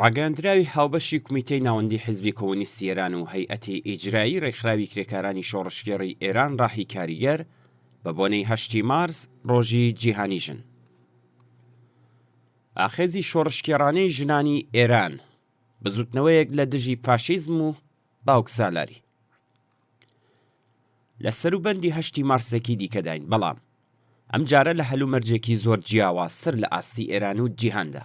ڕاگەیاندراوی هاوبەشی کومیتەی ناوەندی حیزبی کۆمۆنیستی ئێران و هەیئەتی ئیجرایی ڕێکخراوی کرێکارانی شۆڕشگێڕی ئێران ڕاهی کاریگەر بە بۆنەی هەشتی مارس ڕۆژی جیهانی ژن. ئاخێزی شۆڕشگێڕانەی ژنانی ئێران، بزووتنەوەیەک لە دژی فاشیزم و باوکسالاری. لە سەروبەندی هەشتی مارسێکی دیکەداین، بەڵام ئەمجارە لە هەلومەرجێکی زۆر جیاوازتر لە ئاستی ئێران و جیهاندا.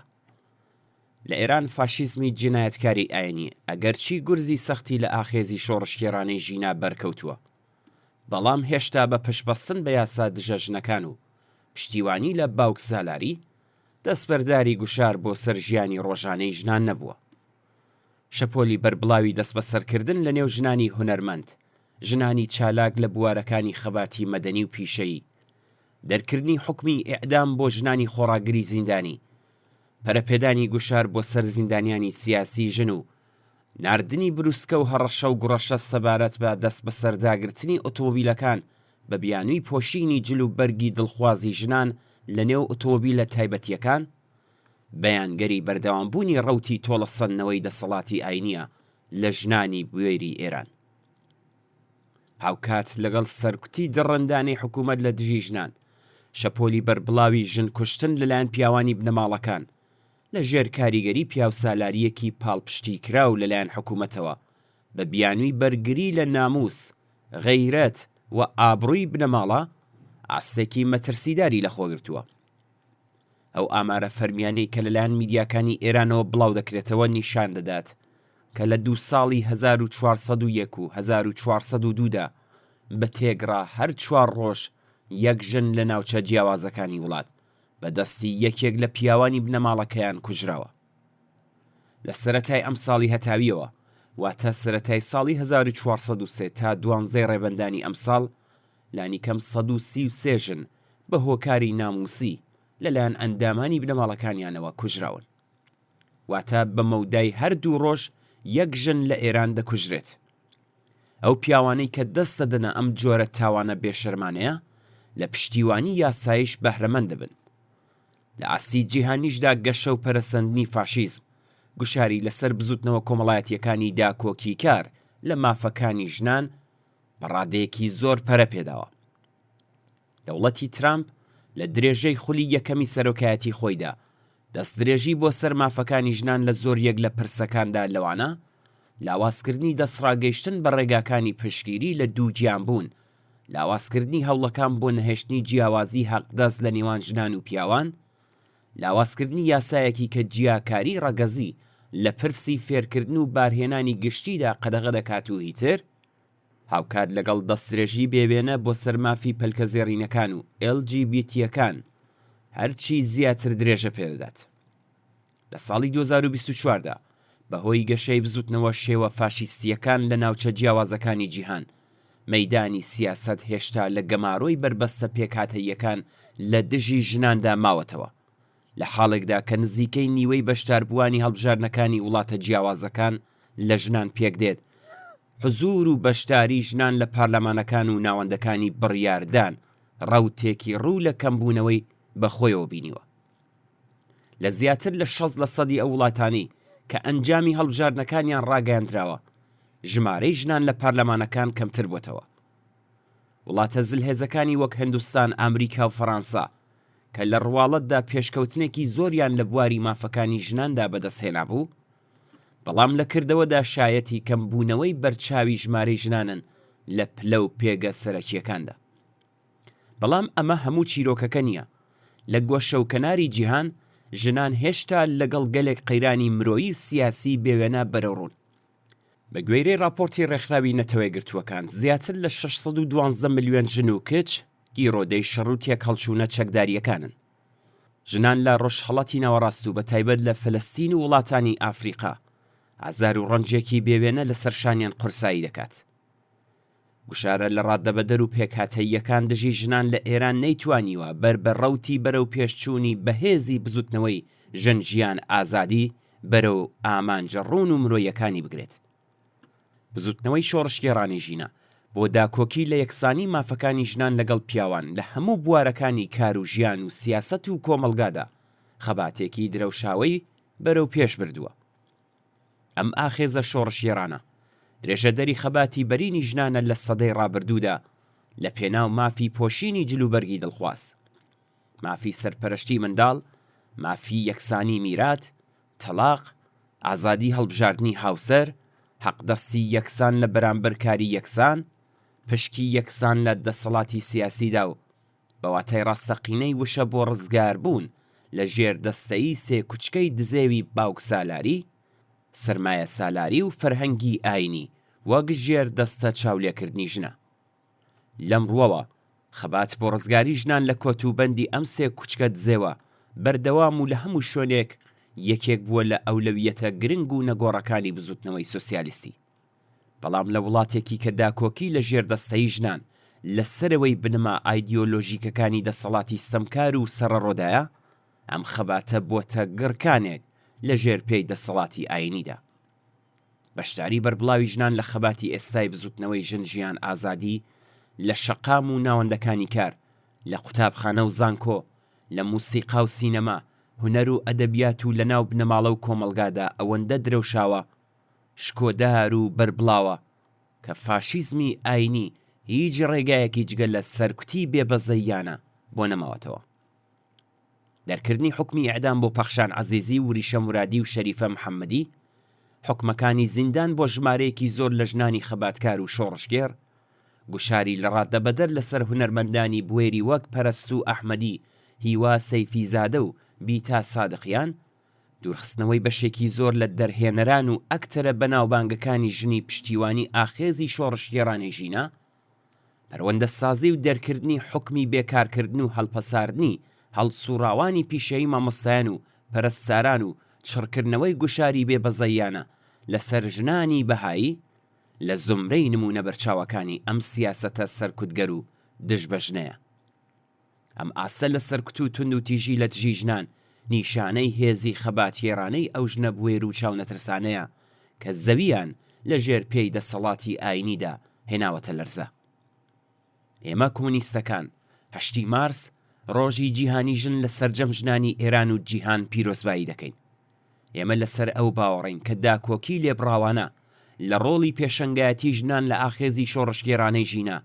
لە ئێران فاشیزمی جینایەتکاری ئاینی ئەگەرچی گورزی سەختی لە ئاخێزی شۆڕشگێڕانەی ژینا بەرکەوتووە، بەڵام هێشتا بە پشتبەستن بە یاسا دژە ژنەکان و پشتیوانی لە باوکسالاری، دەستبەرداری گوشار بۆ سەر ژیانی ڕۆژانەی ژنان نەبووە. شەپۆلی بەربڵاوی دەستبەسەرکردن لە نێو ژنانی هونەرمەند، ژنانی چالاک لە بوارەکانی خەباتی مەدەنی و پیشەیی، دەرکردنی حوکمی ئێعدام بۆ ژنانی خۆڕاگری زیندانی، پەرەپێدانی گوشار بۆ سەر زیندانیانی سیاسیی ژن و ناردنی بروسکە و هەڕەشە و گوڕەشە سەبارەت بە دەستبەسەرداگرتنی ئۆتۆمۆبیلەکان بە بیانووی پۆشینی جل و بەرگی دڵخوازی ژنان لە نێو ئۆتۆمۆبیلە تایبەتییەکان، بەیانگەری بەردەوامبوونی ڕەوتی تۆڵەسەندنەوەی دەسەڵاتی ئاینییە لە ژنانی بوێری ئێران. هاوکات لەگەڵ سەرکوتی دڕندانەی حکوومەت لە دژی ژنان، شەپۆلی بەربڵاوی ژن کوشتن لەلایەن پیاوانی بنەماڵەکان، لە ژێر کاریگەری پیاوسالارییەکی پاڵپشتیکراو لەلایەن حکوومەتەوە، بە بیانووی بەرگری لە نامووس، غەیرەت، و ئابڕووی بنەماڵە، ئاستێکی مەترسیداری لەخۆگرتووە. ئەو ئامارە فەرمیانەی کە لەلایەن میدیاکانی ئێرانەوە بڵاو دەکرێتەوە نیشان دەدات کە لە دوو ساڵی 1401 و 1402 دا بە تێگڕا هەر چوار ڕۆژ یەک ژن لە ناوچە جیاوازەکانی وڵات بە دەستی یەکێک لە پیاوانی بنەماڵەکەیان کوژراوە. لە سەرەتای ئەمساڵی هەتاوییەوە واتە سەرەتای ساڵی 1403 تا دوانزەی ڕێبەندانی ئەمساڵ لانیکەم 133 ژن بە هۆکاری نامووسی لەلایەن ئەندامانی بنەماڵەکانیانەوە کوژراون. واتە بە مەودای هەر دوو ڕۆژ یەک ژن لە ئێران دەکوژرێت. ئەو پیاوانەی کە دەست دەدەنە ئەم جۆرە تاوانە بێشەرمانەیە، لە پشتیوانی یاساییش بەهرەمەند دەبن. لە ئاستی جیهانیشدا گەشە و پەرەسەندنی فاشیزم، گوشاری لەسەر بزووتنەوە کۆمەڵایەتییەکانی داکۆکیکار لە مافەکانی ژنان بە ڕادەیەکی زۆر پەرە پێداوە. دەوڵەتی ترامپ لە درێژەی خولی یەکەمی سەرۆکایەتی خۆیدا، دەستدرێژی بۆ سەر مافەکانی ژنان لە زۆریەک لە پرسەکاندا لەوانە، لاوازکردنی دەستڕاگەیشتن بە ڕێگاکانی پشتگیری لە دووگیانبوون، لاوازکردنی هەوڵەکان بۆ نەهێشتنی جیاوازی هەقدەست لە نێوان ژنان و پیاوان، لاوازکردنی یاسایەکی کە جیاکاری ڕەگەزی لە پرسی فێرکردن و بارهێنانی گشتیدا قەدەغە دەکات و هیتر، هاوکات لەگەڵ دەستدرێژی بێ وێنە بۆ سەر مافی پەلکەزێڕینەکان و ئێل جی بی تییەکان هەرچی زیاتر درێژە پێدەدات. لە ساڵی 2024 دا بەهۆی گەشەی بزوتنەوە شێوە فاشیستییەکان لە ناوچە جیاوازەکانی جیهان، مەیدانی سیاسەت هێشتا لە گەمارۆی بەربەستە پێکهاتەییەکان لە دژی ژناندا ماوەتەوە، لە حاڵێکدا کە نزیکەی نیوەی بەشداربووانی هەڵبژاردنەکانی وڵاتە جیاوازەکان لە ژنان پێکدێت، حزوور و بەشداری ژنان لە پارلەمانەکان و ناوەندەکانی بڕیاردان ڕەوتێکی ڕوو لە کەمبوونەوەی بەخۆیەوە بینیوە. لە زیاتر لە 60 لە سەدی ئەو وڵاتانەی کە ئەنجامی هەڵبژاردنەکانیان ڕاگەیاندراوە، ژمارەی ژنان لە پارلەمانەکان کەمتر بۆتەوە. وڵاتە زلهێزەکانی وەک هندستان، ئامریکا و فەرانسە کە لە ڕواڵەتدا پێشکەوتنێکی زۆریان لە بواری مافەکانی ژناندا بەدەستهێنابوو، بەڵام لە کردەوەدا شایەتی کەمبوونەوەی بەرچاوی ژمارەی ژنانن لە پلە و پێگە سەرەکییەکاندا. بەڵام ئەمە هەموو چیرۆکەکە نییە. لە گۆشە و کەناری جیهان، ژنان هێشتا لەگەڵ گەلێک قەیرانی مرۆیی و سیاسیی بێوێنە بەرەوڕوون. بە گوێرەی ڕاپۆرتی ڕێکخراوی نەتەوەیەکگرتووەکان، زیاتر لە 612 ملیۆن ژن و کچ گیرۆدەی شەڕ و تێکهەڵچوونە چەکدارییەکانن. ژنان لە ڕۆژهەڵاتی ناوەڕاست و بەتایبەت لە فەلەستین و وڵاتانی ئافریقا، ئازار و ڕەنجێکی بێوێنە لەسەر شانیان قورسایی دەکات. گوشارە لەڕادەبەدەر و پێکهاتەییەکان دژی ژنان لە ئێران نەیتوانیوە بەر بە ڕەوتی بەرەوپێشچوونی بەهێزی بزوتنەوەی ژن ژیان ئازادی بەرەو ئامانجە ڕوون و مرۆییەکانی بگرێت. بزوتنەوەی شۆڕشگێڕانی ژینا بۆ داکۆکی لە یەکسانی مافەکانی ژنان لەگەڵ پیاوان لە هەموو بوارەکانی کار و ژیان و سیاسەت و کۆمەڵگادا خەباتێکی درەوشاوەی بەرەو پێش بردووە. ئەم ئاخێزە شۆڕشگێڕانە، درێژەدەری خەباتی بەرینی ژنانە لە سەدەی ڕابردوودا لە پێناو مافی پۆشینی جلوبەرگی دڵخواز، مافی سەرپەرشتی منداڵ، مافی یەکسانی میرات، تەڵاق، ئازادی هەڵبژاردنی هاوسەر، حەقدەستی یەکسان لە بەرامبەر کاری یەکسان، پشکی یەکسان لە دەسەڵاتی سیاسیدا و بە واتای ڕاستەقینەی وشە بۆ ڕزگاربوون لە ژێردەستەیی سێکوچکەی دزێوی باوکسالاری، سەرمایەسالاری و فەرهەنگی ئایینی وەک ژێردەستە چاولێکردنی ژنە. لەم ڕووەوە خەبات بۆ ڕزگاری ژنان لە کۆتوبەندی ئەم سێکوچکە دزێوە بەردەوام و لە هەموو شوێنێک یەکێک بووە لە ئەولەویەتە گرنگ و نەگۆڕەکانی بزووتنەوەی سۆسیالیستی. بەڵام لە وڵاتێکی کە داکۆکی لە ژێردەستەیی ژنان لە سەرەوەی بنەما ئایدیۆلۆژیکەکانی دەسەڵاتی ستەمکار و سەڕەڕۆدایە، ئەم خەباتە بۆتە گڕکانێک لە ژێر پێی دەسەڵاتی ئایینیدا. بەشداری بەربڵاوی ژنان لە خەباتی ئێستای بزوتنەوەی ژن ژیان ئازادی لە شەقام و ناوەندەکانی کار، لە قوتابخانە و زانکۆ، لە موسیقا و سینەما، هونەر و ئەدەبیات و لە ناو بنەماڵە و کۆمەڵگادا ئەوەندە درەوشاوە، شکۆدار و بەربڵاوە کە فاشیزمی ئایینی هیچ ڕێگایەکی جگە لە سەرکوتی بێبەزەییانە بۆ نەماوەتەوە. دەرکردنی حوکمی ئیعدام بۆ پەخشان عەزیزی و وریشە مورادی و شەریفە محەممەدی، حوکمەکانی زیندان بۆ ژمارەیەکی زۆر لە ژنانی خەباتکار و شۆڕشگێڕ، گوشاری لەڕادەبەدەر لەسەر هونەرمەندانی بوێری وەک پەرەستوو ئەحمەدی، هیوا سەیفیزادە و بیتا سادقیان، دوورخستنەوەی بەشێکی زۆر لە دەرهێنەران و ئەکتەرە بەناوبانگەکانی ژنی پشتیوانی ئاخێزی شۆڕشگێڕانەی ژینا، پەروەندەسازی و دەرکردنی حوکمی بێکارکردن و هەڵپەساردنی هەڵسوڕاوانی پیشەیی مامۆستایان و پەرستاران و چڕکردنەوەی گوشاری بێ بەزەییانە لەسەر ژنانی بەهایی، لە زومرەی نموونە بەرچاوەکانی ئەم سیاسەتە سەرکوتگەر و دژ بە ژنەیە. ئەم ئاستە لە سەرکوت و توندوتیژی لە دژی ژنان، نیشانەی هێزی خەباتگێڕانەی ئەو ژنە بوێر و چاونەترسانەیە کە زەوییان لە ژێر پێی دەسەڵاتی ئایینیدا هێناوەتە لەرزە. ئێمە کۆمۆنیستەکان، هەشتی مارس، ڕۆژی جیهانی ژن لە سەرجەم ژنانی ئێران و جیهان پیرۆزبایی دەکەین. ئێمە لەسەر ئەو باوەڕین کە داکۆکی لێبڕاوانە لە ڕۆڵی پێشەنگایەتی ژنان لە ئاخێزی شۆڕشگێڕانەی ژینا،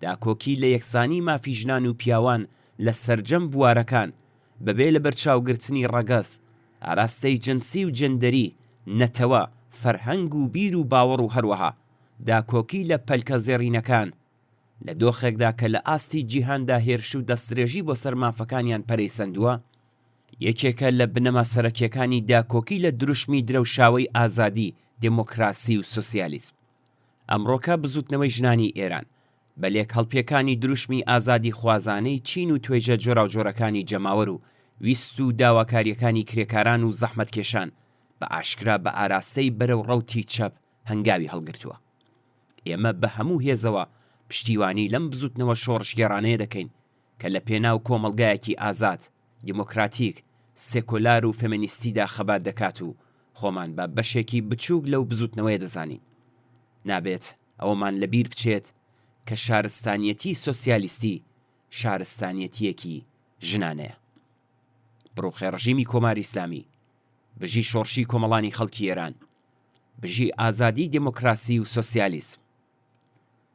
داکۆکی لە یەکسانی مافی ژنان و پیاوان لە سەرجەم بوارەکان، بەبێ لەبەرچاوگرتنی ڕەگەز، ئاراستەی جنسی و جێندەری، نەتەوە، فەرهەنگ و بیر و باوەڕ و هەروەها داکۆکی لە پەلکە زێڕینەکان، لە دۆخێکدا کە لە ئاستی جیهاندا هێرش و دەستدرێژی بۆ سەر مافەکانیان پەرەی سەندووە، یەکێکە لە بنەما سەرەکییەکانی داکۆکی لە دروشمی درەوشاوەی ئازادی، دێمۆکراسی و سۆسیالیزم. ئەمڕۆکە بزووتنەوەی ژنانی ئێران، بە لێکهەڵپێکانی دروشمی ئازادیخوازانەی چین و توێژە جۆراوجۆرەکانی جەماوەر و ویست و داواکارییەکانی کرێکاران و زەحمەتکێشان، بە ئاشکرا بە ئاراستەی بەرەو ڕەوتی چەپ هەنگاوی هەڵگرتووە. ئێمە بە هەموو هێزەوە پشتیوانی لەم بزووتنەوە شۆڕشگێڕانەیە دەکەین کە لە پێناو کۆمەڵگایەکی ئازاد، دیمۆکراتیک، سێکۆلار و فێمێنیستیدا خەبات دەکات و خۆمان بە بەشێکی بچووک لەو بزووتنەوەیە دەزانین. نابێت ئەوەمان لە بیر بچێت کە شارستانیەتی سۆسیالیستی شارستانیەتییەکی ژنانەیە. بڕوخێ ڕژیمی کۆماری ئیسلامی، بژی شۆڕشی کۆمەڵانی خەڵکی ئێران، بژی ئازادی دێمۆکراسی و سۆسیالیسم.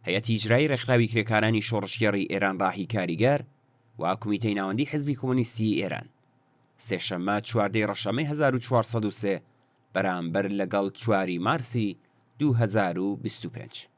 هەیئەتی ئیجرایی ڕێکخراوی کرێکارانی شۆڕشگێڕی ئێران ڕاهی کاریگەر و کومیتەی ناوەندی حزبی کۆمۆنیستیی ئێران. سێشەممە چواردەی ڕەشەمەی 1403 بەرامبەر لەگەڵ چواری مارسی 2025.